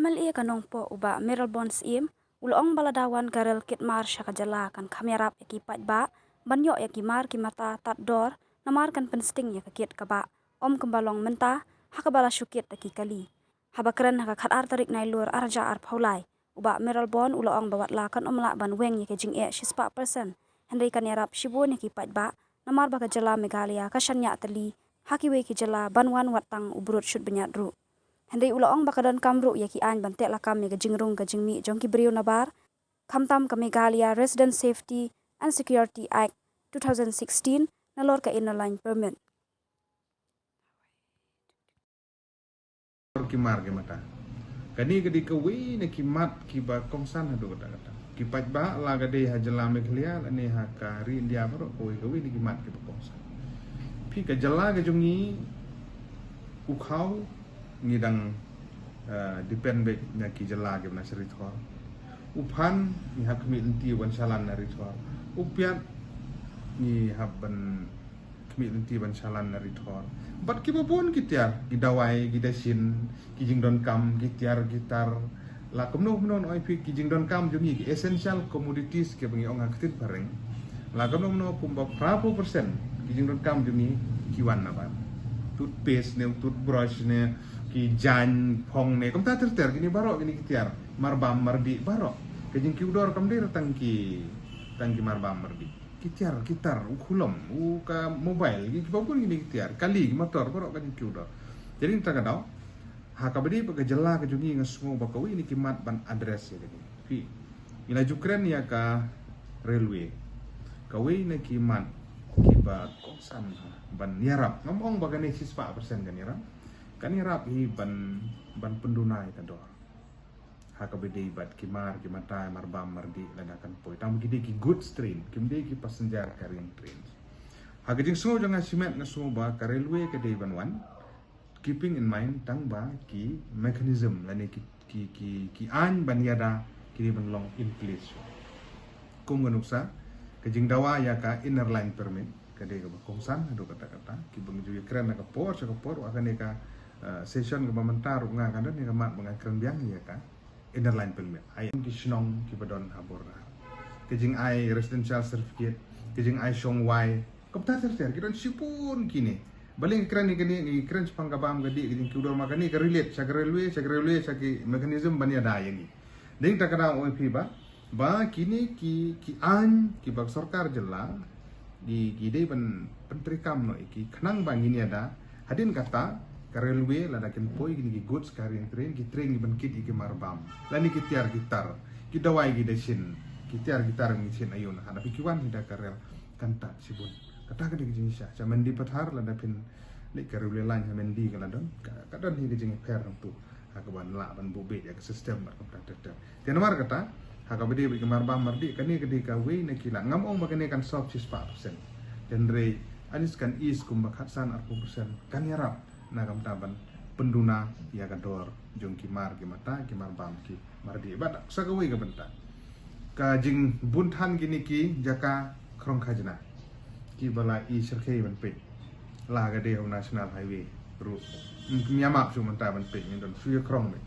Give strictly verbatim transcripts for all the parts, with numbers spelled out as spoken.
M L A ka Nongpoh u Bah Mayralborn Syiem u la ong ba lada wan ka rel kit mar sha ka jylla kan kham ïarap ïa ki paidbah ban ïoh ïa ki mar ki mata tad dor, namar kan pynsting ïa ka kit ka bah, ym kumba long mynta ha kaba la shu kit da ki kali. Haba kren ha ka khatar tarik Nailur arhajar arphew lai, u Bah Mayralborn u la ong ba watla kan ym lah ban weng ïa ka jingeh shispah persen, hynrei kan ïarap shibun ïa ki paidbah, namar ba ka jylla Meghalaya ka shaniah tylli ha kiwei ki jylla ban wan wat tang u brut shut bniat ruh. Hynrei u la ong ba ka donkam ruh ïa ki aiñ ban teh lakam ïa ka jingrung ka jingmih jong ki briew nabar, khamtam ka Meghalaya Resident Safety and Security Act two thousand sixteen nalor ka Inner Line Permit. Ki mar ki mata. Kane ka dei kawei na ki mat kiba kongsan haduh katta katta. Ki paidbah la ka dei ha jylla Meghalaya lane ha ka ri India baroh, kawei kawei na ki mat kiba kongsan. Phi, ka jylla ka jong ngi, u khaw ngi dang, eh, depend beit na ki jylla kiba na sha ri thor. U phan ngi hap khmih lynti ban shalan na ri thor. U piat ngi hap ban khmih lynti ban shalan na ri thor. Bad kiba bun ki tiar, ki dawai, ki dashin, ki jingdonkam, ki tiar, ki tar. La kumno kumno, ong phi, ki jingdonkam jong ngi, ki essential commodities kiba ngi ong ha ka ktien phareng. La kumno kumno, kumba phra phew percent ki jingdonkam jong ngi ki wan nabar. Toothpaste ne, toothbrush ne, ki jaiñ phong ne, kumta ter ter, kine baroh kine ki tiar, marbam mardih baroh. Ka jingkiew dor kam dei tang ki, tang ki marbam mardih. Ki tiar, ki tar, u khulom, u ka mobile, ki, kiba bun kine ki tiar, kali, ki motor, baroh ka jingkiew dor. Jadi, kata ka daw, ha kaba dei bad ka jylla ka jong ngi, nga sngew ba kawei na ki mat ban address ïa kane. Phi, ngi la ju kren ïa ka railway. Kawei na ki mat kiba kongsan ban ïarap. Ngam ong ba kane shispah persen kan ïarap. Kan ïarap hi ban, ban pynduna ïa ka dor. Ha kaba dei bad ki mar, ki mata, marbam mardih lada kan poi. Tang ba ki dei ki goods train, kim dei ki passenger carrying trains. Ha ka jingsngew jong nga shimet nga sngew ba ka railway ka dei ban wan, keeping in mind tang ba ki mechanism lane ki, ki, ki, ki aiñ ban ïada ki dei ban long in place. Kum ka nuksa, ka jingdawa ïa ka Inner Line Permit, ka dei kaba kongsan haduh katta katta, kiba ngi ju ïakren na ka por sha ka por, ha kane ka, eh, session kaba mynta ruh nga ka don ïa ka mat ba ngan kren biang ïa ka Inner Line Permit. Ai ki shnong kiba don ha border. Ka jingai residential certificate, ka jingai shong wai, kumta ter ter, ki don shibun kine. Balei ngi kren ïa kane, ngi kren shaphang ka bam ka dih, ka jingkiew dor, ma kane ka relate sha ka railway, sha ka railway, sha ki mechanism ban ïada ïa ngi. Dei kata ka daw ong phi ba, ba kine ki, ki aiñ kiba sorkar jylla ki, ki dei ban pyntreikam noh ïa ki khnang ba ngin ïada. Hadien kata, ka railway lada kin poi kine ki goods carrying train, ki train kiban kit ïa ki marbam, lane ki tiar ki tar, ki dawai ki dashin, ki tiar ki tar ngi shin aïu na, hana phi, ki wan hi da ka rel, kan tad shibun. Kata ka dei ka jingshisha. Sha Mendipathar lada phin leit ka railway line ha Mendi ka la don, ka, ka don hi ka jingïapher nangtu. Ha kaban lah ban buh beit ïa ka system bad kumta ter ter. Te namar kata, ha kaba dei bad ki marbam mardih, kane ka dei kawei na ki lad. Ngam ong ba kane kan solve shispah persen. Hynrei at least kan ease kumba khatsan arphew persen. Kan ïarap na ka bynta ban pynduna ïa ka dor jong ki mar ki mata, ki marbam ki mardih. Bad sa kawei ka bynta, ka jingbun than kine ki jaka khrong khajna kiba la i shyrkhei ban peit. La ka dei ha u National Highway ruh, ym ïa map shuh mynta ban peit, ngi don shu ïa khrong beit,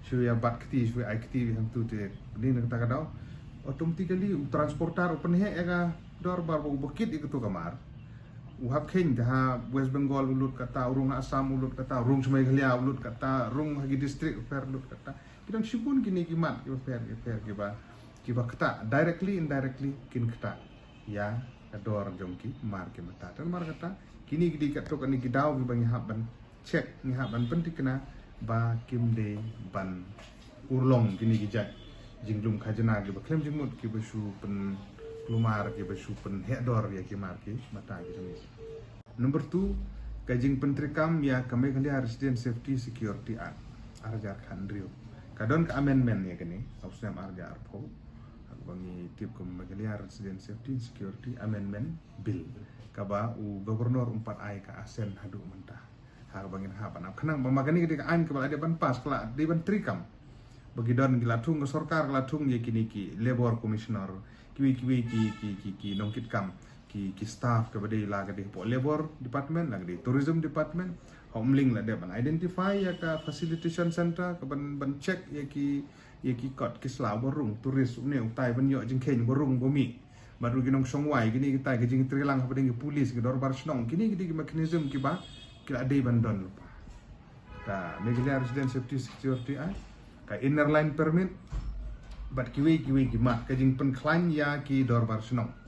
shu ïa bat kti, shu ïa ai kti beit hangtu. Te dei na kata ka daw, automatically u transporter u pynheh ïa ka dor, bar ba u ba kit ïa katu ka mar, u hap kheiñ te ha West Bengal u lut kata, u rung ha Assam u lut kata, u rung sha Meghalaya u lut kata, rung ha ki district u pher lut kata. Ki don shibun kine ki mat kiba pher, kiba pher, kiba, kiba ktah, directly, indirectly, kin ktah ïa ka dor jong ki mar ki mata. Te namar kata, kine ki dei katto katne ki daw kiba ngi hap ban check, ngi hap ban pynthikna ba kim dei ban urlong kine ki jait jinglum khajna kiba khlem jingmut, kiba shu pynkulmar, kiba shu pynheh dor ïa ki mar ki mata ki jong ngi. Number two, ka jingpyntreikam ïa ka Meghalaya Resident Safety Security Act, arhajar khathynriew. Ka don ka amendment ïa kane ha u snem arhajar arphew, ha kaba ngi tip kum Meghalaya Resident Safety Security Amendment Bill, kaba u Governor um pat ai ka assent haduh mynta. Ha kaba ngin hap ban ap khnang ba ma kane ka dei ka aiñ kaba la dei ban pass, ka la dei ban treikam. Ba ki don, ki la thung, ka sorkar ka la thung ïa kine ki Labour Commissioner, kiwei kiwei ki, ki, ki, ki nongkitkam, ki, ki staff kaba dei la ka dei hapoh Labour Department, la ka dei Tourism Department, ha Umling la dep ban identify ïa ka facilitation center, ka ban, ban check ïa ki, ïa ki kot ki sla ba rung, tourist une utai ban ïoh jingkheiñ ba rung ba mih. Bad ruh ki nongshong wai, kine kitai ki jingtreilang hapdeng ki police, ki dorbar shnong, kine ki dei ki mechanism kiba ki la dei ban don lypa. Ka Meghalaya Resident Safety Security Act, ka Inner Line Permit, bad kiwei kiwei ki mat, ka jingpynkhlaiñ ïa ki dorbar shnong.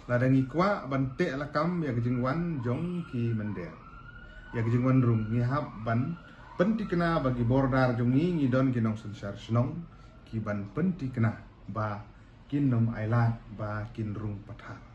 Lada ngi kwah ban teh lakam ïa ka jingwan jong ki mynder, ïa ka jingwan rung, ngi hap ban pynthikna ba ki border jong ngi, ngi don ki nongsynshar shnong ki ban pynthikna ba kin ym ailad ba kin rung pathar.